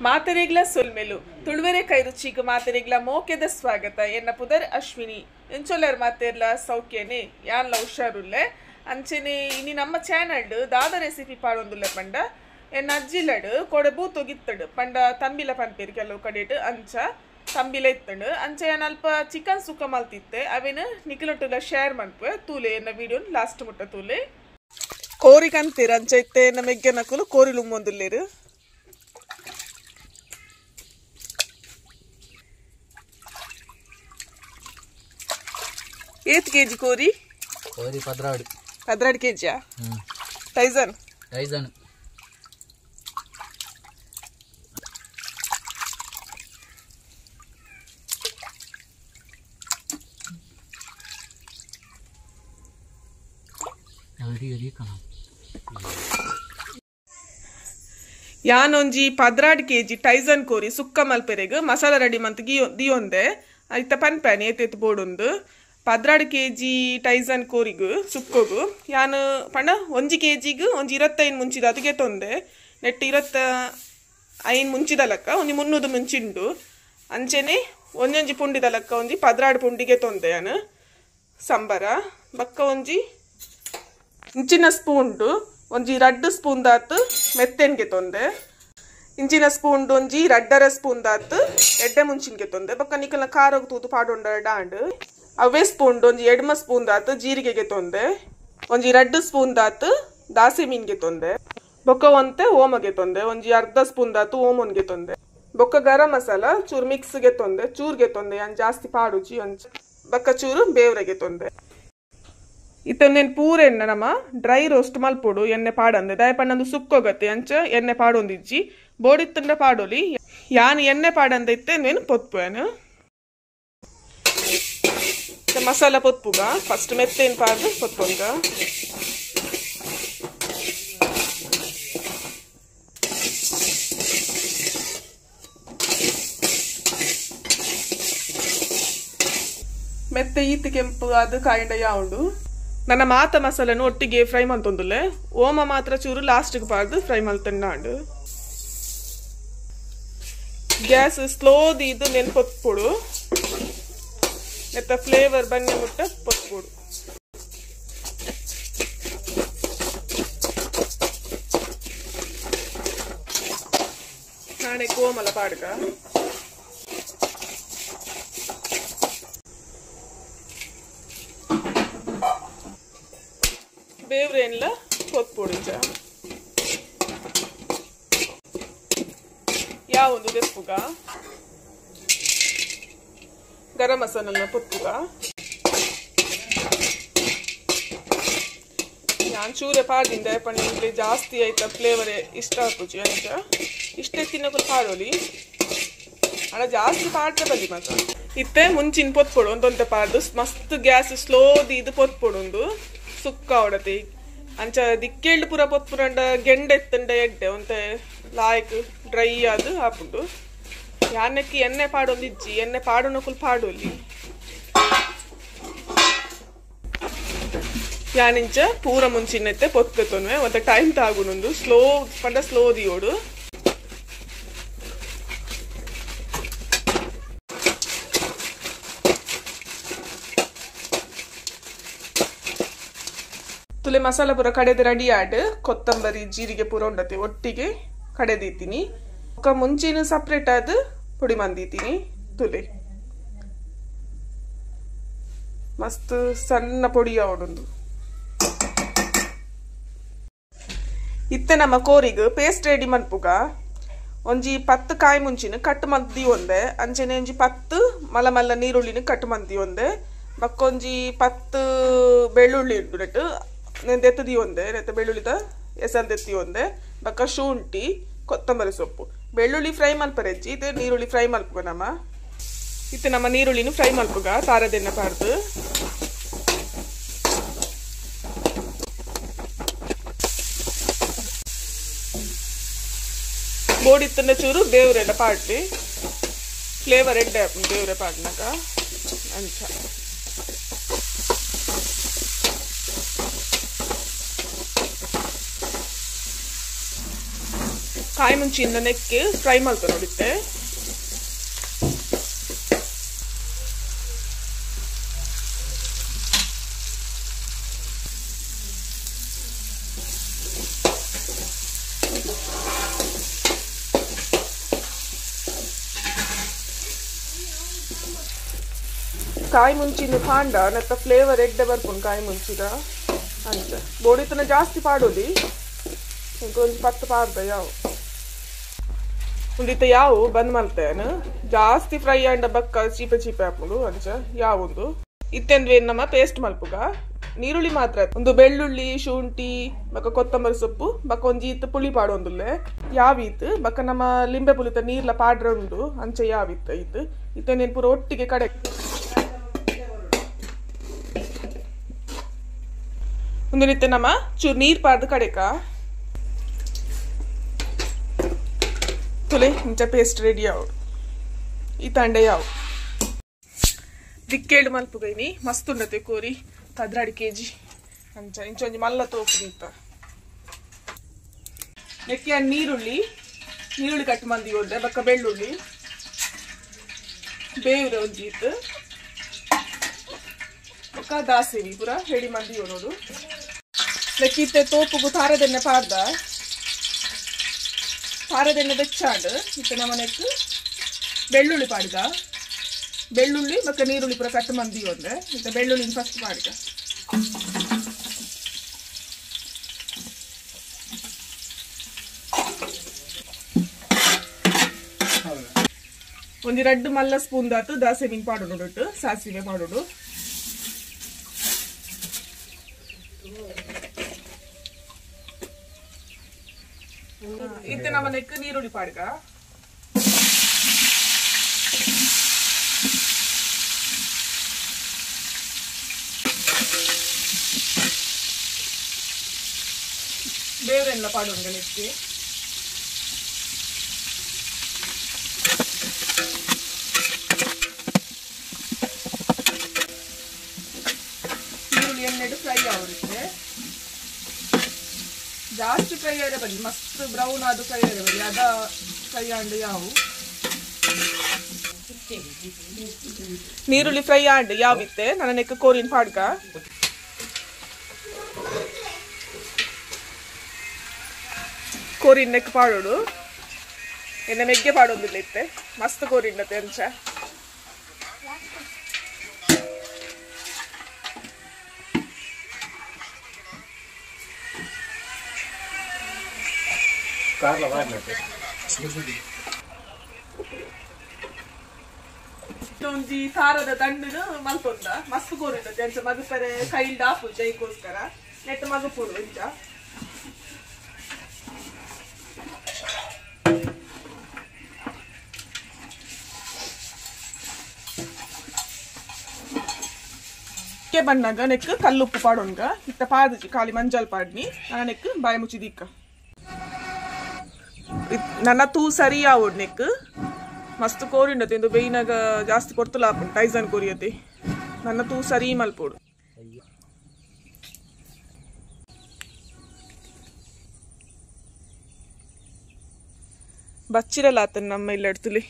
ಮಾತೆರೆಗ್ಲ ಸೊಲ್ಮೆಲು ತುಳುವೆರೆ ಕೈರುಚಿಗ್ ಮಾತೆರೆಗ್ಲ ಮೋಕೆದ ಸ್ವಾಗತ. ಎನ್ನ ಪುದರ್ ಅಶ್ವಿನಿ. ಎಂಚೊಲ್ಲರ್ ಮಾತೆರ್ಲ ಸೌಖ್ಯನೆ ಯಾನ್ಲ ಹುಷಾರುಲ್ಲೆ. ಅಂಚನೆ ಇನಿ ನಮ್ಮ ಚಾನಲ್ಡ್ ದಾದ ರೆಸಿಪಿ ಪಾಡೊಂದುಲ್ಲೆ ಪಂಡ ಎನ್ನ ಅಜ್ಜಿಲಡ್ ಕೊಡೆ ಬೂತೊಗಿತ್ತಡು ಪಂಡ ತಂಬಿಲ ಪನ್ಪೇರು ಕೆಲವು ಕಡೆಟ್ ಅಂಚ ತಂಬಿಲ ಇತ್ತಂಡು. ಅಂಚ ಯಾನ್ ಅಲ್ಪ ಚಿಕನ್ ಸುಕ್ಕ ಮಲ್ತಿತ್ತೆ ಅವೇನು ನಿಖಿಲೊಟ್ಟುಲ ಶೇರ್ ಮನ್ಪುವೆ. ತೂಲೆ ಎನ್ನ ವಿಡಿಯೋನ್ ಲಾಸ್ಟ್ ಮುಟ್ಟ ತೂಲೆ. ಕೋರಿ ಕಂತೀರ ಅಂಚ ಇತ್ತೆ ಎನ್ನ ಮೆಗ್ಗೆನಕುಲು ಕೋರಿ ಲುಮ್ಮೊಂದುಲ್ಲೇರು. ಏತ್ ಕೆಜಿ ಕೋರಿ? ಕೋರಿ 12. 12 ಕೆಜಿಯಾ? Tyson Tyson. ಯಾನೊಂಜಿ 12 ಕೆಜಿ ಟೈಸನ್ ಕೋರಿ ಸುಕ್ಕ ಮಲ್ಪೆರೆಗ್ ಮಸಾಲ ರೆಡಿ ಮಂತ್ ದಿಯೊಂದೆ ಐತ ಪನ್ಪ್ಯಾನ್ ಏತೇತ್ ಬೋಡೊಂದು. 12 ಕೆಜಿ ಟೈಸನ್ ಕೋರಿಗು ಸುಕ್ಕೋಗು ಯಾನು ಪಂಡ 1 ಕೆಜಿಗ್ ಒಂಜಿ 25 ಮುಂಚಿದಾತ್ ಗೆತೊಂದೆ. ನೆಟ್ 25 ಮುಂಚಿದ ಲೆಕ್ಕ ಒಂಜಿ 300 ಮುಂಚಿಂಡು. ಅಂಚೆನೆ ಒಂಜೊಂಜಿ ಪುಂಡಿದ ಲೆಕ್ಕ ಒಂಜಿ 12 ಪುಂಡಿ ಗೆತೊಂದೆ ಯಾನು ಸಂಬರ. ಬಕ್ಕ ಒಂಜಿ ಇಂಚಿನ ಸ್ಪೂನ್ಡು ಒಂಜಿ 2 ಸ್ಪೂನ್ ದಾತ್ ಮೆತ್ತೆನ್ಗೆ ತೊಂದೆ. ಇಂಚಿನ ಸ್ಪೂನ್ ಒಂಜಿ 2.5 ಸ್ಪೂನ್ ದಾತ್ ಎಡ್ಡೆ ಮುಂಚಿನ್ಗೆ ತೊಂದೆ. ಬೊಕ್ಕ ನಿಕಲ್ನ ಖಾರಗ್ ತೂದು ಪಾಡೊಂಡ ಡಾಂಡ್. ಅವೇ ಸ್ಪೂನ್ ಒಂಜಿ 2 ಸ್ಪೂನ್ ದಾತ್ ಜೀರಿಗೆಗೆ ತೊಂದೆ. ಒಂಜಿ 2 ಸ್ಪೂನ್ ದಾತ್ ದಾಸೆ ಮೀನ್ಗೆ ತೊಂದೆ. ಬೊಕ್ಕ ಒಂತೆ ಓಮಗೆ ತೊಂದೆ. ಒಂಜಿ ಅರ್ಧ ಸ್ಪೂನ್ ದಾತ್ ಓಮನ್ಗೆ ತೊಂದೆ. ಬೊಕ್ಕ ಗರಂ ಮಸಾಲ ಚೂರು ಮಿಕ್ಸ್ಗೆ ತೊಂದೆ, ಚೂರ್ಗೆ ತೊಂದೆ ಯಾನ್ ಜಾಸ್ತಿ ಪಾಡುಜಿ ಒಂಜಿ. ಬೊಕ್ಕ ಚೂರು ಬೇವ್ರೆಗೆ ತೊಂದೆ. ಇತ್ತೊಂದೇನು ಪೂರ ಎಣ್ಣೆ ನಮ್ಮ ಡ್ರೈ ರೋಸ್ಟ್ ಮಲ್ಪೊಡು ಎಣ್ಣೆ ಪಾಡಂದೆ. ದಾಯಪಣ್ಣಂದು ಸುಕ್ಕೋಗತ್ತೆ ಅಂಚ ಎಣ್ಣೆ ಪಾಡೊಂದಿಜ್ಜಿ. ಬೋಡಿತ್ತಂಡ ಪಾಡೊಲಿ. ಯಾನ್ ಎಣ್ಣೆ ಪಾಡಂದೆ ಇತ್ತೆ ನೇನು ಪೊತ್ಪುವೇನು. ಮಸಾಲ ಪೊತ್ಪುಗ ಫಸ್ಟ್ ಮೆತ್ತೇನು ಪಾಡ್ದು ಪೊತ್ಪೊಂಗ. ಮೆತ್ತೆ ಈತ್ ಕೆಂಪು ಅದು ಕಾಯಿಂಡ ಯಾವುಂಡು. ನನ್ನ ಮಾತ ಮಸಾಲೆನು ಒಟ್ಟಿಗೆ ಫ್ರೈ ಮಲ್ತೊಂದುಲ್ಲೆ. ಓಮ ಮಾತ್ರ ಚೂರು ಲಾಸ್ಟ್ಗೆ ಪಾಡ್ದು ಫ್ರೈ ಮಲ್ತಂಡಾಂಡು. ಗ್ಯಾಸ್ ಸ್ಲೋ ದೀದು ನೆನ್ ಪೊತ್ಪೊಡು. ನೆತ್ತ ಫ್ಲೇವರ್ ಬನ್ನಿ ಮುಟ್ಟ ಪೊತ್ಪೊಡು. ನಾಳೆ ಕೋಮಲ ಪಾಡ್ಕ. ಬೇವ್ರೇನ್ಲ ಪೊತ್ಪೊಡಿಂಚ ಯಾವೊಂದು ದೆಪ್ಪುಗ ಗರಂ ಮಸಾಲನ್ನ ಪೊತ್ಪುಗ. ಯಾನ್ ಚೂರೆ ಪಾಡ್ದಿಂದ ಪಂಡ ಜಾಸ್ತಿ ಆಯ್ತ ಫ್ಲೇವರ್ ಇಷ್ಟ ಆಪುಜಿ ಅಂಚ ಇಷ್ಟೇ ತಿನ್ನಕುಲು ಪಾಡೋಲಿ. ಅಣ್ಣ ಜಾಸ್ತಿ ಪಾಡ್ರೆ ಬಲ್ಲಿ ಮಾತ್ರ. ಇತ್ತೆ ಮುಂಚಿನ ಪೊತ್ಪೊಡು ಒಂದೊಂತೆ ಪಾಡ್ದು ಮಸ್ತ್ ಗ್ಯಾಸ್ ಸ್ಲೋ ದೀದು ಪೊತ್ಪೊಡುಂದು ಸುಕ್ಕ ಹೊಡತಿ. ಅಂಚ ದಿಕ್ಕೇಳ್ಡು ಪೂರ ಪೊತ್ಪುರಂಡ ಗೆಂಡೆ ಎತ್ತಂಡ ಎಡ್ಡೆ ಒಂತೆ ಲಾಯ್ಕ್ ಡ್ರೈ ಅದು ಆಪುಂಡು. ಯಾನಕ್ಕೆ ಎಣ್ಣೆ ಪಾಡೊಂದಿಜ್ಜಿ, ಎಣ್ಣೆ ಪಾಡೋನಕುಲು ಪಾಡೋಲಿ. ಯಾನಿಂಚ ಪೂರ ಮುಂಚಿನೈತೆ ಪೊತ್ತೆತೊನ್ವೆ ಒಂತೆ ಟೈಮ್ ತಾಗುನೊಂದು ಸ್ಲೋ ಪಂಡ ಸ್ಲೋ ದಿಯೋಡು. ತುಲೆ ಮಸಾಲ ಪೂರ ಕಡೆದು ರೆಡಿ ಆಡ್ ಕೊತ್ತಂಬರಿ ಜೀರಿಗೆ ಪೂರ ಉಂಡತೆ ಒಟ್ಟಿಗೆ ಕಡೆದಿತ್ತೀನಿ. ಬೊಕ್ಕ ಮುಂಚಿನ ಸಪ್ರೇಟ್ ಆದ ಪುಡಿ ಮಂದಿತ್ತೀನಿ. ತುಲೆ ಮಸ್ತ್ ಸಣ್ಣ ಪೊಡಿ ಆವಡೊಂದು. ಇತ್ತೆ ನಮ್ಮ ಕೋರಿಗ್ ಪೇಸ್ಟ್ ರೆಡಿ ಮನ್ಪುಗ. ಒಂಜಿ 10 ಕಾಯಿ ಮುಂಚಿನ ಕಟ್ ಮಂದಿ ಒಂದೆ. ಅಂಚನೆ ಒಂಜಿ 10 ಮಲ್ಲ ಮಲ್ಲ ನೀರುಳ್ಳಿನ ಕಟ್ ಮಂದಿ ಒಂದೆ. ಬೊಕ್ಕ ಒಂಜಿ 10 ಬೆಳ್ಳುಳ್ಳಿ ಉಂಡು ನೆನ್ ದೆತ್ತದಿ ಒಂದೆ. ನೆತ್ತ ಬೆಳ್ಳುಳ್ಳಿದ ಎಸಲ್ ದೆತ್ತಿ ಒಂದೆ. ಬೊಕ್ಕ ಶುಂಠಿ ಕೊತ್ತಂಬರಿ ಸೊಪ್ಪು ಬೆಳ್ಳುಳ್ಳಿ ಫ್ರೈ ಮಲ್ಪರೆಜ್ಜಿ. ಇದು ನೀರುಳ್ಳಿ ಫ್ರೈ ಮಲ್ಪುಗ ನಮ್ಮ. ಇತ್ತೆ ನಮ್ಮ ನೀರುಳ್ಳಿನ ಫ್ರೈ ಮಲ್ಪುಗ ತಾರದೆಣ್ಣೆ ಪಾಡ್ದು. ಬೋಡಿತ್ತಂಡ ಚೂರು ಬೇವ್ರೆಲ್ಲ ಪಾಡ್ಲಿ. ಫ್ಲೇವರ್ ಎಡ್ಡೆ ಬೇವ್ರೆ ಪಾಡ್ನಾಕ ಅಂಚ. ಕಾಯಿ ಮುಂಚಿನ ನೆಕ್ಕೆ ಫ್ರೈ ಮಲ್ತ ನೋಡಿತ್ತೆ. ಕಾಯಿ ಮುಂಚಿನ ಪಾಂಡ ನೆತ್ತ ಫ್ಲೇವರ್ ಎಡ್ಡೆ ಬರ್ಪುಂಡು ಕಾಯಿ ಮುಂಚಿದ ಅಂಚ ಬೋಡಿತನ ಜಾಸ್ತಿ ಪಾಡೋದಿ ಒಂಜಿ 10 ಪಾಡ್ದ ಯಾವ ಉಂದಿತ್ತ ಯಾವ ಬಂದ್ ಮಲ್ತೇನು ಜಾಸ್ತಿ ಫ್ರೈ ಆಂಡ ಬಕ್ಕ ಚೀಪೆ ಚೀಪೆ ಆಪುಂಡು ಅಂಚ ಯಾವೊಂದು ಇತ್ತೆಂದ್ವೆ ನಮ್ಮ ಪೇಸ್ಟ್ ಮಲ್ಪುಗ ನೀರುಳ್ಳಿ ಮಾತ್ರ ಒಂದು ಬೆಳ್ಳುಳ್ಳಿ ಶುಂಠಿ ಬಕ್ಕ ಕೊತ್ತಂಬರಿ ಸೊಪ್ಪು ಬಕ್ಕ ಒಂಜಿ ಇತ್ತು ಪುಳಿ ಪಾಡೊಂದುಲ್ಲೆ ಯಾವೀತ್ ಬಕ್ಕ ನಮ್ಮ ಲಿಂಬೆ ಪುಳಿತ ನೀರ್ಲ ಪಾಡ್ರೆ ಉಂಡು ಅಂಚ ಯಾವಿತ್ತು ಇತ್ತು ಇತ್ತೆಂದೇನು ಪೂರ ಒಟ್ಟಿಗೆ ಕಡೆ ಒಂದು ನಿತ್ಯ ನಮ್ಮ ಚೂರು ನೀರು ಪಾರ್ದು ಕಡೆಕ ತುಲೆ ಇಂಚ ಪೇಸ್ಟ್ ರೆಡಿ ಆವಡು ಈ ತಂಡೆ ಯಾವ ದಿಕ್ಕೇಳು ಮಲ್ಪುಗೈನಿ ಮಸ್ತ್ ಉಂಡತೆ ಕೋರಿ 12 ಕೆಜಿ ಅಂಚ ಇಂಚೊಂಜಿ ಮಲ್ಲ ತೋಪು ನಿಂತ ನೆಕ್ಕೆ ನೀರುಳ್ಳಿ ನೀರುಳ್ಳಿ ಕಟ್ ಮಂದಿ ಒಂದೆ ಬಕ್ಕ ಬೆಳ್ಳುಳ್ಳಿ ಬೇವ್ರೆ ಒಂಜಿ ಇತ್ತು ಬೊಕ್ಕ ದಾಸೆವಿ ಪೂರ ರೆಡಿ ಮಂದಿ ನೋಡು. ಲೆಕ್ಕಿತ್ತೆ ತೋಪುಗು ತಾರದೆಣ್ಣೆ ಪಾಡ್ದ ತಾರದೆಣ್ಣೆ ಬೆಚ್ಚಾಂಡ್ ಇತ್ತೆ ನಮ್ಮ ನೆಕ್ ಬೆಳ್ಳುಳ್ಳಿ ಪಾಡಿದ ಬೆಳ್ಳುಳ್ಳಿ ಬೊಕ್ಕ ನೀರುಳ್ಳಿ ಪೂರ ಕಟ್ ಮಂದಿ ಒಂದೆ ಇತ್ತೆ ಬೆಳ್ಳುಳ್ಳಿ ಫಸ್ಟ್ ಪಾಡಿದ. ಒಂಜಿ ರಡ್ಡು ಮಲ್ಲ ಸ್ಪೂನ್ ದಾತು ದಾಸೆವಿನ್ ಪಾಡೋಡು ನೋಡಿಟ್ಟು ಸಾಸಿವೆ ಪಾಡೋಡು. ಇತ್ತೆ ನಮ್ಮ ನೆಕ್ ನೀರುಳ್ಳಿ ಪಾಡ್ಗ ಬೇವರೆಲ್ಲ ಪಾಡೋಣ ನೆಕ್ಗೆ. ನೀರುಳ್ಳಿ ಎಣ್ಣೆಡು ಫ್ರೈ ಆಗುತ್ತೆ ಜಾಸ್ತಿ ಫ್ರೈ ಆದ್ರೆ ಬನ್ನಿ ಮಸ್ತ್ ಬ್ರೌನ್ ಆದ ಫ್ರೈ ಆದ್ರೆ ಬನ್ನಿ ಅದ ಫ್ರೈ ಆಂಡ್ ಯಾವು ನೀರುಳ್ಳಿ ಫ್ರೈ ಆಂಡ್ ಯಾವಿತ್ತೆ ನನ್ನ ನೆಕ್ ಕೋರಿನ್ ಪಾಡ್ಕ ಕೋರಿನ್ ನೆಕ್ ಪಾಡೋಡು ಎಣ್ಣೆ ಮೆಗ್ಗೆ ಪಾಡೋದಿಲ್ಲ ಇತ್ತೆ ಮಸ್ತ್ ಕೋರಿನ್ನತೆ ಅಂಚ. ಒಂಜಿ ತಾರದ ದಂಡನು ಮಲ್ಪೊಂದ ಮಸ್ತ್ ಕೋರಿಂಡತೆ ಅಂಚ ಮಗುಪರೆ ಕೈಲ್ಡ್ ಆಪು ಜೈಗೋಸ್ಕರ ನೆಟ್ ಮಗುಪುಡು ಇಂಚ. ಬಣ್ಣಾಗ ನೆಕ್ ಕಲ್ಲುಪ್ಪು ಪಾಡೋಣ್ಗ ಇತ್ತ ಪಾದಜಿ ಖಾಲಿ ಮಂಜಲ್ ಪಾಡ್ನಿ ನನ್ನ ನೆಕ್ ಬಾಯಿ ಮುಚ್ಚಿದಿಕ್ಕ ನನ್ನ ತೂ ಸರಿ ಆವಡ್ ನೆಕ್ ಮಸ್ತ್ ಕೋರಿಂಡತೆ ಇಂದು ಬೇಯ್ನಾಗ ಜಾಸ್ತಿ ಪೊರ್ತುಲ ಆಪುಂಡು ಟೈಸನ್ ಕೋರಿಯತೆ ನನ್ನ ತೂ ಸರಿ ಮಲ್ಪೋಡು. ಬಚ್ಚಿರಲ್ಲ ಆತನ ನಮ್ಮ ಇಲ್ಲಡ್ತುಲಿ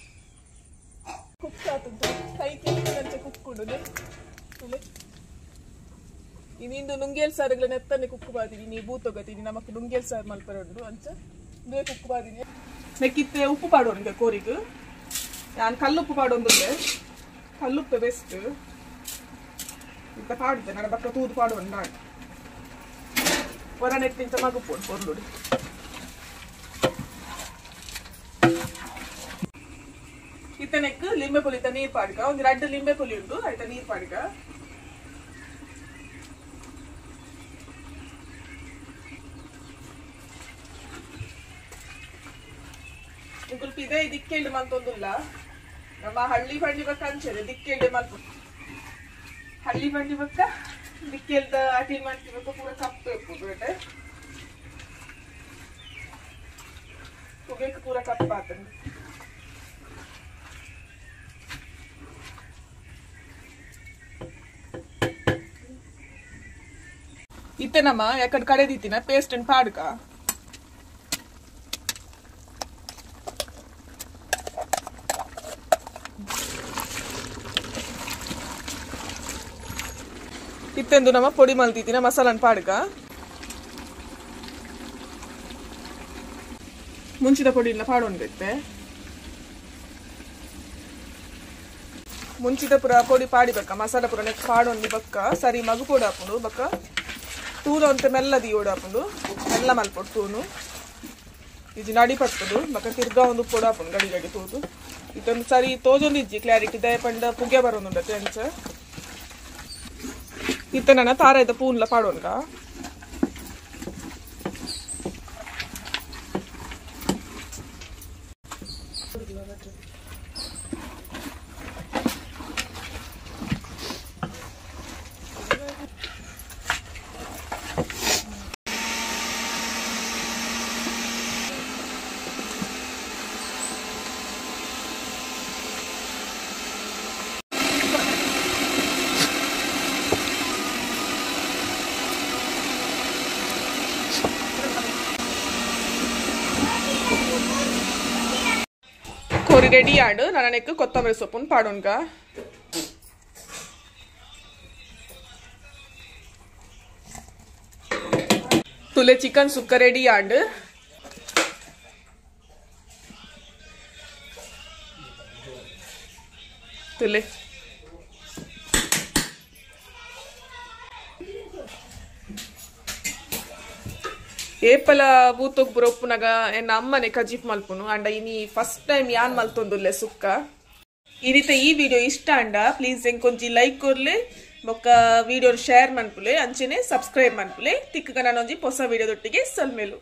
ಕುಕ್ ಆತದ್ದು ಕೈ ಕೆಂಚ ಕುಕ್ಕುಡುದು ಇನ್ನಿಂದು ನುಂಗೇಲ್ ಸಾರುಗಳ ನೆತ್ತನೆ ಕುಕ್ಕು ಬಾದಿನಿ ನೀ ಬೂತೊಗತೀನಿ ನಮಕ್ ನುಂಗೇಲ್ ಸಾರು ಮಲ್ಪರೊಂಡು ಅಂಚ ಇಂದುವೆ ಕುಕ್ಕು ಬಾದಿನಿ. ನೆಕ್ಕಿತ್ತೆ ಉಪ್ಪು ಪಾಡೋಣ ಕೋರಿಗ್ ನಾನು ಕಲ್ಲುಪ್ಪು ಪಾಡೊಂದುಲ್ಲೆ ಕಲ್ಲುಪ್ಪು ಬೆಸ್ಟ್ ಇತ್ತ ಪಾಡುತ್ತೆ ನನ್ನ ಬಕ್ಕ ತೂದು ಪಾಡೋಣ ನಾನು ಹೊರ ನೆಟ್ಟಿಂತ ಮಗುಪೋಡು ಪೊರ್ಲುಡು. ಇತ್ತ ನೆಕ್ ಲಿಂಬೆ ಪುಲಿತ ನೀರು ಪಾಡ್ಕ ಒಂದು ರಡ್ಡು ಲಿಂಬೆ ಪುಲಿ ಉಂಟು ಆಯ್ತಾ ನೀರು ಪಾಡ್ಕ. ಇದೆ ದಿಕ್ಕೆಳ್ಳಿ ಮಲ್ತೊಂದುಲ್ಲ ನಮ್ಮ ಹಳ್ಳಿ ಬಂಡಿ ಬಕ್ಕ ಅಂಚೆನೆ ದಿಕ್ಕೆಳ್ಳಿ ಮಲ್ಪ ಹಳ್ಳಿ ಬಂಡಿ ಬಕ್ಕ ದಿಕ್ಕೆಲ್ದ ಅಟಿಲ್ ಮಾಡ್ತಿಬೇಕು ಪೂರ ಕಪ್ಪು ಇರ್ಬೋದು ಬೇಟೆ ಪುಗೆಕ್ ಪೂರ ಕಪ್ಪು ಆತಂದು. ಇತ್ತೆ ನಮ್ಮ ಯಾಕಡೆ ಕಡೆದಿತ್ತಿನ ಪೇಸ್ಟ್ ಪಾಡ್ಕ ಇತ್ತೆಂದು ನಮ್ಮ ಪೊಡಿ ಮಲ್ತಿದ್ದಿನ ಮಸಾಲನ್ ಪಾಡ್ಗ ಮುಂಚಿದ ಪೊಡಿ ಇಲ್ಲ ಪಾಡೊಂದಿತ್ತೆ ಮುಂಚಿದ ಪುರ ಪೊಡಿ ಪಾಡಿಬೇಕ ಮಸಾಲ ಪುರ ನೆಕ್ ಪಾಡೊಂದು ಬಕ್ಕ ಸರಿ ಮಗು ಪೊಡಿ ಹಾಪುಂಡು ಬಕ್ಕ ತೂನು ಅಂತ ಮೆಲ್ಲದಿ ಓಡಾಪುಂಡು ಮೆಲ್ಲ ಮಲ್ಪೊಡು ತೂನು ಇಜ್ಜಿ ನಡಿ ಪತ್ತದು ಬಕ್ಕ ತಿರ್ಗಾ ಒಂದು ಪೊಡಿ ಹಾಪುಂಡು ಗಡಿ ಗಡಿ ತೂದು ಇದೊಂದು ಸರಿ ತೋಜೊಂದು ಇಜ್ಜಿ ಕ್ಲಾರಿಟಿ ದಯಪಂಡ ಪುಗೆ ಬರೋದುಂಡತೆ ಅಂಚ ಇತ್ತ ನನ್ನ ತಾರಾಯ್ದ ಪೂನ್ಲ ಪಾಡೋನ್ಗ ಕೋರಿ ರೆಡಿ ಆಡು ನನಗೆ ಕೊತ್ತಂಬರಿ ಸೊಪ್ಪನ್ನು ಪಾಡೋಣ್ಗ ತುಲೆ ಚಿಕನ್ ಸುಕ್ಕ ರೆಡಿ ಆಡು ತುಲೆ ಏಪಲ ಬೂತೋಗ್ ಬರೋಪ್ಪುನಗ ಎನ್ನ ಅಮ್ಮನೆ ಕಜೀಫ್ ಮಲ್ಪುನು ಅಂಡ ಇನಿ ಫಸ್ಟ್ ಟೈಮ್ ಯಾನ್ ಮಲ್ತೊಂದುಲ್ಲೆ ಸುಕ್ಕ. ಈ ರೀತಿ ಈ ವಿಡಿಯೋ ಇಷ್ಟ ಅಂಡ ಪ್ಲೀಸ್ ಎಂಕೊಂಜಿ ಲೈಕ್ ಕೊರ್ಲೆ ಬೊಕ್ಕ ವಿಡಿಯೋ ಶೇರ್ ಮನ್ಪುಲೆ ಅಂಚೆನೆ ಸಬ್ಸ್ಕ್ರೈಬ್ ಮನ್ಪುಲೆ ತಿಕ್ಕಗ ನಾನೊಂಜಿ ಹೊಸ ವಿಡಿಯೋದೊಟ್ಟಿಗೆ ಸಲ್ಮೇಲು.